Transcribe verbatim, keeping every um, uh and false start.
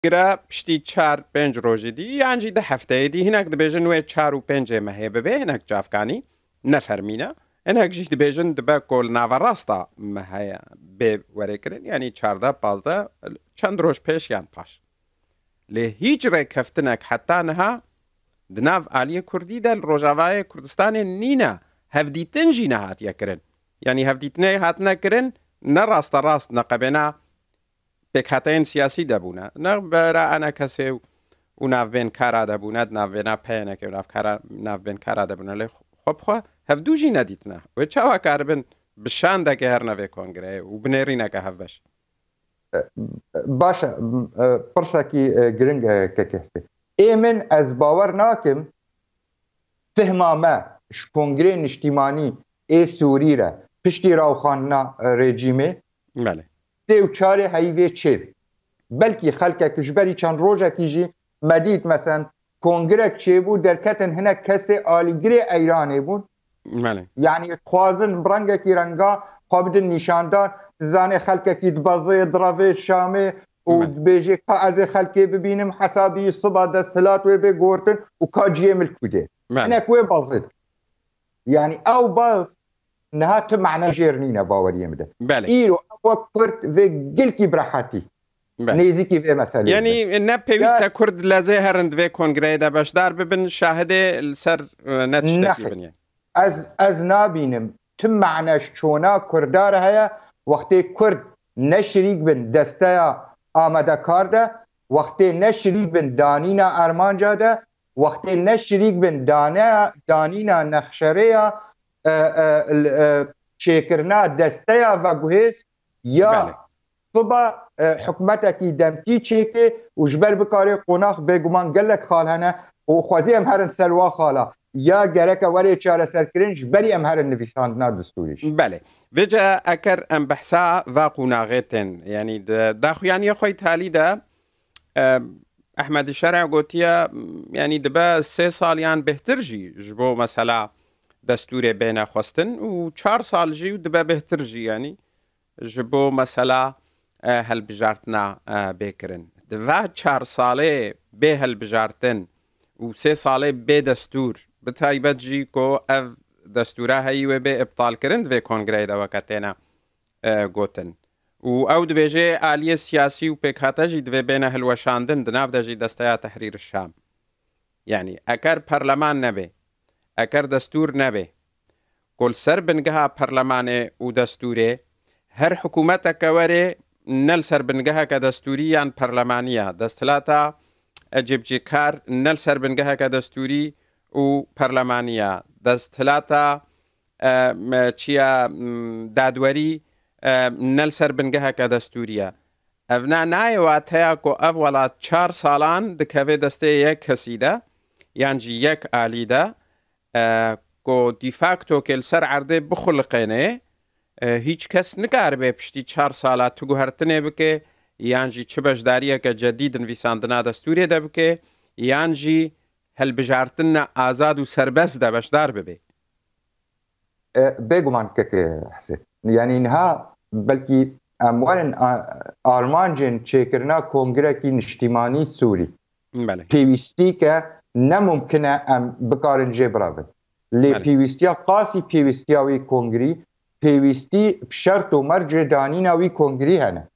Gire piştî çar pênc rojî dî yan jî di hefteyê dî, hinek dibêjin wê çar û pêncê mehê bibe, hinek cavkanî ne fermî ne. Hinek jî dibêjin dibe ku li naverasta mehe bê werê kirin, yanî çardeh, pazdeh, çend roj pêş yan paş. Lê hîç rêkeftinek heta niha di nav aliyê Kurdî de li Rojavayê Kurdistanê nîne. Hevdîtin jî nehatiye kirin. Yanî hevdîtinê hatine kirin, ne rasterast, ne qebêna pêkhateyên siyasî de bûne, ne bera enekesê û navbên kara de bûne, di navbêna P Y N K û navkara, navbên kara de bûne. Lê xwe bi xwe hevdû jî nedîtine. Wê çawa karibin bi şandeke herne vê kongreyê û bi nêrîneke hevbeş? Baş e, pirsekî, e, giring e, kekê Hesê. Ê min, ez bawer nakim fihma me ji Kongrê Niştîmanî ê Sûrî re piştî rawxandina, e, rejîmê Belê. sê û çarê heyî vê çêb. Belkî xelkek ji berî çend rojekî jî me dît, mesen, kongrek çêbû, derketin hinek kesê alîgirê Eyranê bûn. Belê. Yanî dixwazin bi rengekî renga xwe bidin nîşandan. Dizanê xelkekî dibezê, direvê Şamê û Belê. dibêjê ka ez ê xelkê bibînim, hesabî siba desthilat wê bê gotin û ka ciyê min li ku dê. Belê. Hinek wê bazê dikin. Yanî ew baz niha tu mane jêr nîne baweriyê min de. Belê. Îro ew wek Kurd vê gelkî bi rehetî Be. nêzîkî vê meseleyê Yanî bibin. ne pêwîst e Kurd lezê herin di vê kongreyê de beşdar bibin, şahidê li ser, e, ne tiştekî Nexê. bin yani. Ez, ez nabînim tu mane ji çona Kurda re heye, wextê Kurd ne şirîk bin desteya amadekar de, wextê ne şirîk bin danîna armanca de, wextê ne şirîk bin dane, danîna nexşerêya, e, e, l-, e, çêkirina desteya veguhêz ya Belê. siba, e, hikûmetekî demkî çêke û ji ber bikarê qonax bêguman gelek xal hene û xwezî em herin ser wa xala ya gereke were çareserkirin ji berî em herin nivîsandina destûrî jî. Belê. Vêce eker em behsa va qonaxê tên, yanî di daxuyaniya xwe îtalî de, e, Ehmedî Şer'a gotiye, yanî dibe sê sal yan bêhtir jî ji bo mesela destûrê bêne xwestin û çar sal jî û dibe bêhtir jî, yanî ji bo mesela, e, helbijartina, e, bê kirin. Di va çar salê bê helbijartin û sê salê bê destûr, bi taybet jî ku ev destûra heyî wê bê îptal kirin di vê kongreyê de weke têne, e, gotin. Û ew dibêje aliyê siyasî û pêkhate jî divê bêne hilweşandin, di nav de jî Desteya Tehrîr Şam. Yanî eker perleman nebe, eker destûr nebe, ku li ser bingeha perlemanê û destûrê her hikûmeteke were ne li ser bingeheke destûrî yan perlemanî ya, desthilata, e, cêbicêkar ne li ser bingeheke destûrî û perlemanî ya, desthilata, e, m-, çiya, m, dadwerî, e, ne li ser bingeheke destûrî ye. Ev na nayê wateya ku ev welat çar salan dikeve destê yek kesî de, yan jî yek alî de, e, ku de facto ke li ser erdê bixuliqêne, e, hîç kes nikaribe piştî çar sala tu guhertinê bike, yan jî çi beşdariyeke cedîd nivîsandina destûrê de bike, yan jî helbijartina azad û serbest de beşdar bibe. E, bêguman keke Hesê. Yanî niha belkî em werin a-, armancên çêkirina kongrekî niştîmanî Sûrî. Belê. Pêwîstî ke ne mumkin e em bikarin jê birevin. Lê Belê. pêwîstiya qasî pêwîstiya wî kongrî, pêwîstî bi şert û mercê danîna wî kongrî hene.